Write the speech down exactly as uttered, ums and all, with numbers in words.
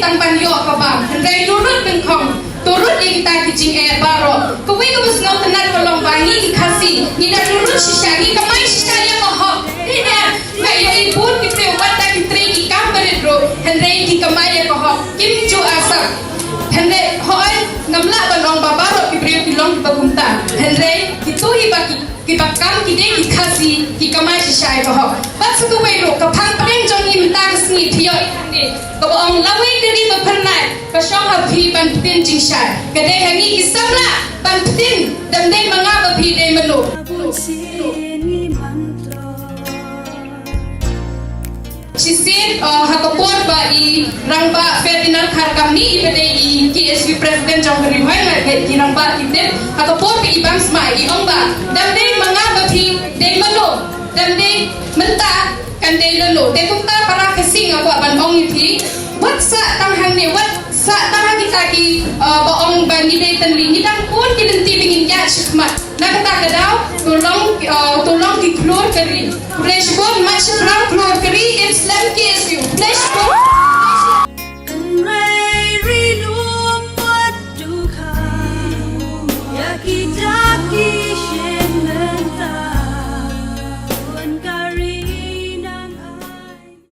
tang ban ïoh ka bam. Hynrei nurut nyngkong, nurut ïa kita ki jingeh baroh. Kawei kaba sngewtynnat ka long ba ngi ki Khasi ngi da nurut shisha, ngi kamai shisha ïa ka hok. Dei ne nga ïohi bun ki briew wat da ki trei ki kam barit ruh, hynrei ki kamai ïa ka hok, kim ju asap. Hynrei hooid, ngam lah ban ong ba baroh ki briew ki long kiba kumta. Hynrei kito hi ba ki kiba kam ki dei ki Khasi, ki kamai shisha ïa ka hok. Bad sa kawei ruh, ka phang pdeng jong ngi mynta ka sngi phi ïohi hangne, kaba ong lawei ka ri ba phyrnai, ka shong ha phi ban pyntin jingshai. Ka dei ha ngi ki samla ban pyntin, dam dei ma nga ba phi dei mano. Shisien, uh, ha ka por ba i Rangbah Ferdinand Kharkam, i ba dei i K S U President jong ka Ri Bhoi, nga ki rangbah ki tip, ha ka por ba i bam smai, i ong ba dam dei ma nga ba phi dei mano, dam dei mynta kan dei lano. Te kumta para Khasi nga kwah ban ong ïa phi, wat sah tang hangne, wat sah tang ha kita ki, uh, ba ong ba ngi dei tynli, ngi dang bun ki lynti ba ngin ïaid shakhmat. Na kata ka daw, to long, uh, to long ki khlur ka ri. Khublei shibun.